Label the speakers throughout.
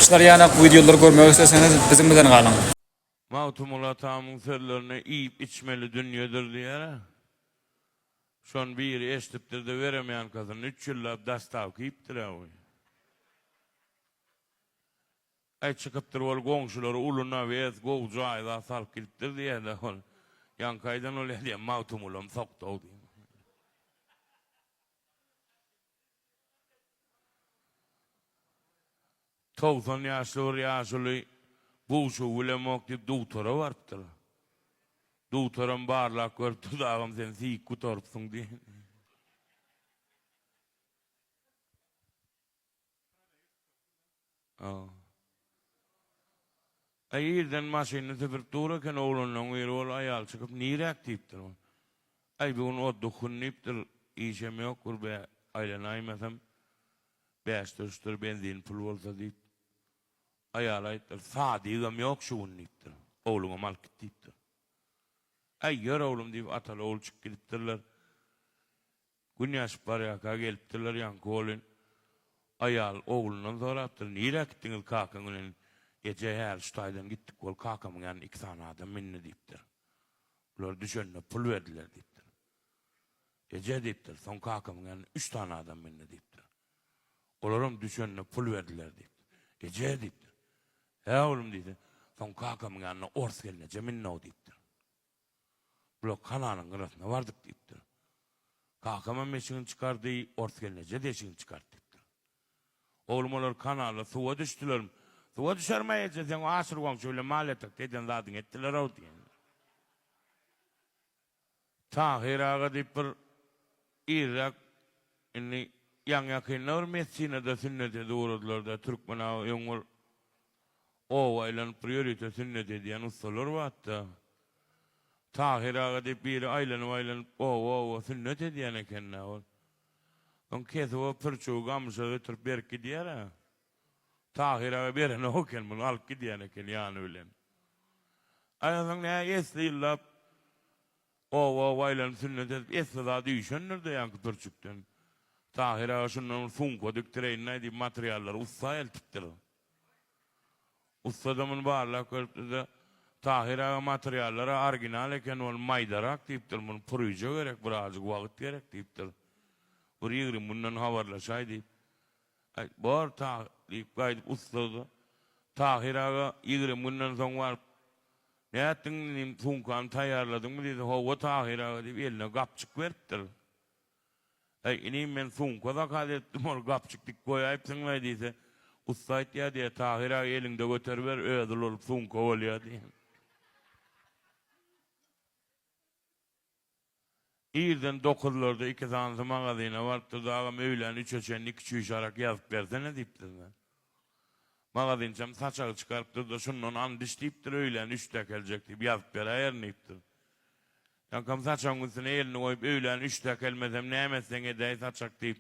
Speaker 1: Şular ýaly wideolary görmek isleseňiz biziň bilen galyň.
Speaker 2: Magtymguly atamyň sözlerine iýip-içmeli dünýedir diýer-ä. Şony biri eşidipdir-de weremýankasyny üç ýyllap dostawka iýipdir-ä goý. Aý çykypdyr ol goňşulary uly nawes, gowy jaý zat salyp gidipdir diýýär-de ol. Ýaňky aýdan bolýar diýýär, Magtymgulam sokdy-ow diýýär. 90 ýaşly bir ýaşuly bugşugy bilemok diýip dugtora barypdyr. Dugtoram barlap görüpdir, Agam sen siýik gutarypsyň diýen. Aý irden maşynyny süpürip dur eken oglanlaň biri ol aýal çykyp niräk diýipdir. Aý bu gün otduk gün diýipdir işem ýok bir bä aýlanaýmasam bäşdir üçdir benzin pul bolsa diýip. Aýaly aýypdyr sadigem ýok şu gün diýipdir. Ogluňam alyp git diýipdir. Aý ýör oglum diýip ataly ogul çykyp gidipdirler. Gün ýaşyp barýarka gelipdirler ýaňky welin aýal oglundan sorapdyr, Nirä gitdiňiz kakaň bilen? Eje, häli şu taýdan gitdik bol kakamyň ýanyna iki sany adam mindi diýipdir. Bular düşende pul berdiler diýipdir. Eje diýipdir, soň kakamyň ýanyna üç sany adam mindi diýipdir. Olaram düşende pul berdiler diýipdir. Eje diýipdir. Hä oglum diýse, soň kakamyň ýanyna ors gelneje mindi-ow diýipdir. Bular kanalyň gyrasyna bardyk diýipdir. Kakamam eşigini çykardy, ors gelneje-de eşigini çykardy diýipdir. Oglum olar kanalda suwa düşdülermi? Suwa düşermi-aý eje, seň o Aşyr goňşy bilen mal ýatakda eden zadyňy etdiler-ow diýenler. Tahyr aga diýip bir irräk indi ýaňy-ýakynda bir mesjinede sünnet edip ugradylar-da, türkmen aga öň bir oba aýlanyp bir ýörite sünnet edýän ussalar bardy-da. Tahyr aga diýip biri aýlanyp-aýlanyp oba-oba sünnet edýän eken-dä ol. Soň kesip o pürçügi gamyşa götürip berip gidýär-ä. Tahyr aga berenok eken muny alyp gidýän eken ýany bilen. Aý onsoň nä esli ýyllap oba-oba aýlanyp sünnet edip esli zat üýşendir-de ýaňky pürçükden. Tahyr aga şundan bir sumka dikdireýin-aý diýip materiallary ussa eltipdir. Ussa-da muny barlap görüpdir-de, Tahyr aga materiallar-a original eken ol maýdarak diýipdir, muny puryja gerek birazjyk wagt gerek diýipdir. Bir 20 günden habarlaşaý diýip. Aý, bor, Tahyr, diýip gaýdyp ussada. Tahyr aga 20 günden soň baryp, Nätdiň, inim, sumkany taýýarladyňmy diýse, Hawa, Tahyr aga diýip, eline gapjyk beripdir. Aý, inim, men sumka zakaz etdim, ol gapjyk dik goýaýypsyň-laý diýse, ussa aýtýar diýýär, Tahyr aga, eliňde göteriber, özi ulalyp sumka bolýar diýen. Irden dokuzlarda iki sanysy magazyna barypdyr-da, agam öýlän üçe çenli iki çüýşe arak ýazyp bersene diýipdirler. Magazinçem saçagy çykarypdyr-da, şundan and iç diýipdir, öýlän üçde äkeljek diýip ýazyp beräýerin diýipdir. Ýaňkam saçagyň üstüne elini goýup, öýlän üçde äkelmesem näme etseň edäý saçak diýip,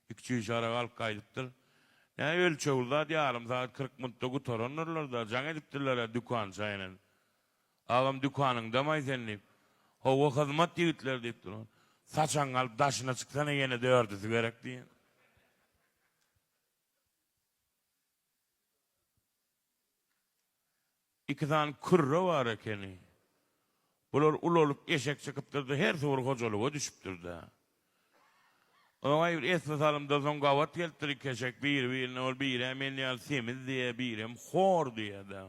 Speaker 2: iki çüýşe arak alyp gaýdypdyr. Nä ölçegli zat ýarym sagat 40 minutda gutarandyrlar-da, jaň edipdirler-ä dükança enen. Agam dükanyňdamaý sen diýip. Hawa hyzmat ýigitler diýip dur. Saçagyňy alyp daşyna çyksana ýene dördüsi gerek diýen. Iki sany kürre bar ekeni. Bular ulalyp eşek çykypdyrda hersi bir hojalyga düşüpdirde. Oňa bir esli salymdan soň gabat gelipdir iki eşek biri-birine ol birä men ýaly semiz diýýär birem hor diýýär-de.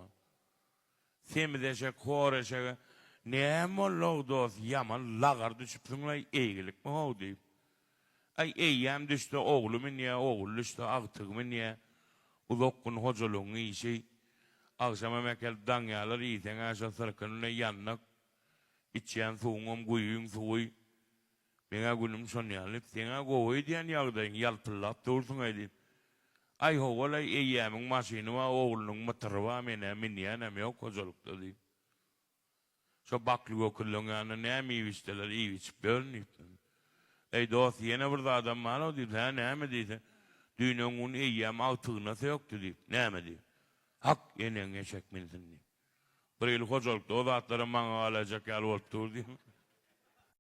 Speaker 2: Semiz eşek hor eşege, Näme boldy-ow dost, ýaman lagar düşüpsiň-laý, eýgilikmi-how diýip. Aý, eýýäm düşse ogly münýä, ogly düşse agtygy münýä. Uzak gün hojalygyň işi. Agşamam äkelip daňýarlar, iýseň-ä şo syrkyn bilen ýandak. Içýän suwuňam guýyň suwy. Meň-ä günüm şon ýaly diýip, seň-ä gowy öýdýän ýagdaýyň, ýalpyldap dursuň-aý diýip. Aý, hawa-laý, eýýämiň maşyny bar, oglunyň mytyry bar, men-ä münýänem ýok hojalykda diýip. Şo bakly göküzleň ýanynda näme iýip-içseler, iýip-içip ýörün diýipdir. Eý, dost, ýene bir zadam bar-ow diýip, hä, näme diýse, düýn-öňňun eýýäm agtygyna sökdi diýip. Näme diýip. Hak, eneňi eşek minsin diýip. Bir hili hojalykda o zatlaram maňa galaýjak ýaly bolup dur diýip.